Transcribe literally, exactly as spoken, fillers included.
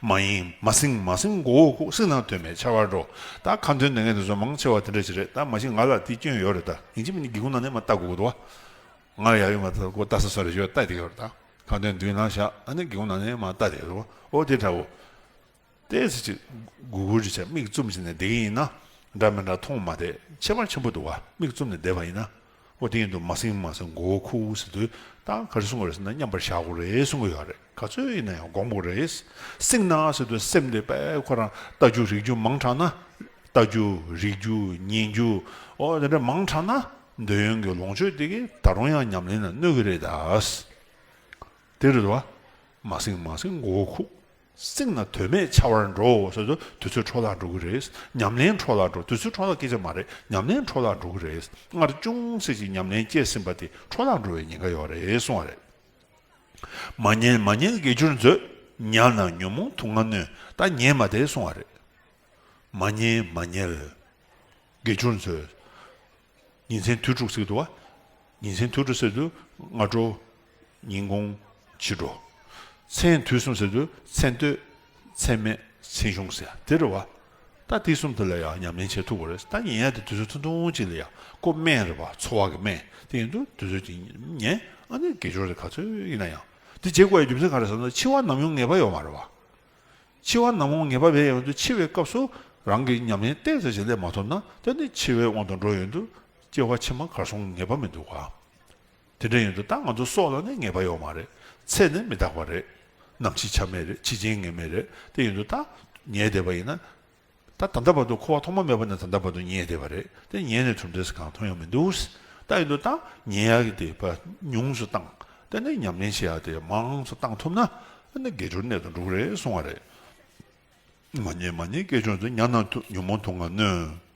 མ་ཡེངས་མ་སེང་མ་སེང་མགོ་བོ་ཁུག་སེང་ན་དོན་མེད་འཆར་བར་འགྲོ། ད་ཁ་འདོན་འདོན་མཁན་དེ་ཚོ་མང་ཆེ་བ་དེ་འདྲ་ཞིག་རེད། ད་མ་གཞི་ང་ལ་དེ་སྐྱོན་ཡོད་རེད། ད་ཡིན་གཅིག་མིན་གཅིག་སྒེའུ་ཁུང་ནང་ནས་མར་ལྟ་དགོས་ཀྱི་འདུག་བ། ང་ལ་ཡག་ཡོད་མ་ཐག་ཁོ་ལྟ་ས་སོ་རེ་ཞོ་ལྟ་བསྡད་ཀྱི་ཡོད་རེད། ད་ཁ་འདོན་མདུན་ལ་བཞག་ཨ་ནི་སྒེའུ་ཁུང་ནང་ནས་མར་ལྟ་བསྡད་ཀྱི་འདུག་བ། ཨོ་དེ་འདྲ་བོ། ཏོག་ཙམ་ཅིག་སྒུར་སྒུར་ཅིག་བྱས་མིག་བཙུམ་བྱས་ནས་བསྡད་ཀྱི་ཡིན་ན། འདྲ་མི་འདྲ་མཐོང་མ་བསྡད། ཁྱད་པར་ཆེན་པོ་འདུག་བ། མིག་བཙུམ་ནས་བསྡད་པ་ཡིན་ན། འོ་དེ་ཡིན་དུས་མ་སེང་མ་སེང་མགོ་བོ་ཁུག་ཟེར་དུས་ད་ག་རེ་གསུང་གི་རེད་ཟེར་ན། མཉམ་པར་བཞག་དགོས་རེད་གསུང་གི་ཡོད་རེད། ག་ཚོད་ཡིན་ན་ཡང་སྒོམ་དགོས་རེད། སེང་ན་ཟེར་དུས་སེམས་དེ་དཔེ་ཁོ་རང་ལྟ་རྒྱུ་རིག་རྒྱུ་མང་དྲགས་ན། ལྟ་རྒྱུ་རིག་རྒྱུ་ཉན་རྒྱུ་ཨོ་དེ་འདྲ་མང་དྲགས་ན། འདོད་ཡོན་གྱི་ལོངས་སྤྱོད་དེ་གིས་ད་རུང་ཡང་ཉམས་ལེན་ལ་གནོད་གི་རེད་ད། དེ་རེད་བ། མ་སེང་མ་སེང་མགོ་བོ་ཁུག་སེང་ན་དོན་མེད་འཆར་བར་འགྲོ་ཟེར་དུས་དུས་ཚོད་འཕྲོ་བརླག་འགྲོ་གི་རེད། ཉམས་ལེན་འཕྲོ་བརླག་འགྲོ། དུས་ཚོད་འཕྲོ་བརླག་སྐད་ཆ་མ་རེད། ཉམས་ལེན་འཕྲོ་བརླག་འགྲོ་གི་རེད། སྔར་ཅུང་ཟད་ཅིག་ཉམས་ལེན་སྐྱེས་ཟིན་པ་དེ་འཕྲོ་བརླག་འགྲོ་བའི་ཉེན་ཁ་ཡོད་རེད་གསུངས་པ་རེད། མ་ཉལ་མ་ཉལ་དགེ་སྦྱོར་མཛོད། ཉལ་ན་ཉོན་མོངས་དུག་ལྔ་གནོད། ད་ཉལ་མ་བསྡད་གསུངས་པ་རེད། མ་ཉལ་མ་ཉལ། དགེ་སྦྱོར་མཛོད། ཉིན་མཚན་དུས་དྲུག་ཟེར་གྱི་འདུག་བ། ཉིན་མཚན་དུས་དྲུག་ཟེར་དུས་སྔ་དྲོ། ཉིན་གུང་། ཕྱི་དྲོ། མཚན་དུས་གསུམ་ཟེར་དུས་མཚན་སྟོད། མཚན་སྨད། མཚན་གཞུང་ཟེར་དེ་རེད་བ། ད་དེ་གསུམ་དེ་ལ་ཡང་ཉམས་ལེན་བྱེད་ཐུབ་དགོས་རེད། ད་ཉལ་ཡ་དེ་དུས་ཚོད་ཐུང་ཐུང་ཅིག་ལ་ཡ། ཁོ་སྨན་རེད་བ། འཚོ་བ་གི་སྨན། དེ་ཡིན་དུས་དུས་ཚོད་ཅིག་ཉལ། ཨ་ནི་དགེ་སྦྱོར་དེ་ག་ཚོད་ཡིན་ན་ཡང་། དེ་བྱེད་དགོས་ཡ་རྒྱུ་མཚན་ག་རེ་ཟེར་ན། འཆི་བ་ནམ་ཡོང་ངེས་པ་ཡོད་མ་རེད་བ། འཆི་བ་ནམ་ཡོང་ངེས་པ་མེད་ཡོང་དུས། འཆི་བའི་སྐབས་སུ་རང་གི་ཉམས་ལེན་ཏོག་ཙམ་ཞིག་སླེབས་མ་ཐུབ་ན། དེ་ནི་འཆི་བའི་དབང་དུ་འགྲོ་ཡོང་དུས་སྐྱེ་བ་ཕྱི་མ་གར་སོང་ངེས་པ་མི་འདུག་ག། དེ་འདྲ་ཡིན་དུས་ད་ང་ཚོ་སྲོག་ལ་ནི་ངེས་པ་ཡོད་མ་རེད། ཚེ་ནི་མི་རྟག་པ་རེད། ནམ་འཆི་ཆ་མེད་རེད། འཆི་རྐྱེན་ངེས་མེད་རེད། དེ་ཡིན་དུས་ད་ཉལ་བསྡད་པ་ཡིན་ན། ད་ད་ལྟ་བར་དུ་འཁོར་བ་ཐོག་མ་མེད་པ་ནས་ད་ལྟ་བར་དུ་ཉལ་བསྡད་པ་རེད། དེ་ཉལ་ནས་གྲུབ་འབྲས་གང་མཐོང་ཡང་མི་འདུག། ད་ཡིན་དུས་ད་ཉལ་ཡག་གི་དེ་ཕར་ཉུང་སུ་བཏང་། དེ་ནས་ཉམས་ལེན་བྱེད་ཡག་དེ་མང་སུ་བཏང་ཐུབ་ན། ཨ་ནི་དགེ་སྦྱོར་གནད་དུ་འགྲོ་གི་རེད་གསུང་བ་རེད། མ་ཉལ་མ་ཉལ་དགེ་སྦྱོར་མཛོད། ཉལ་ན་དུ་ཉོན་མོངས་དུག་ལྔ་གནོད།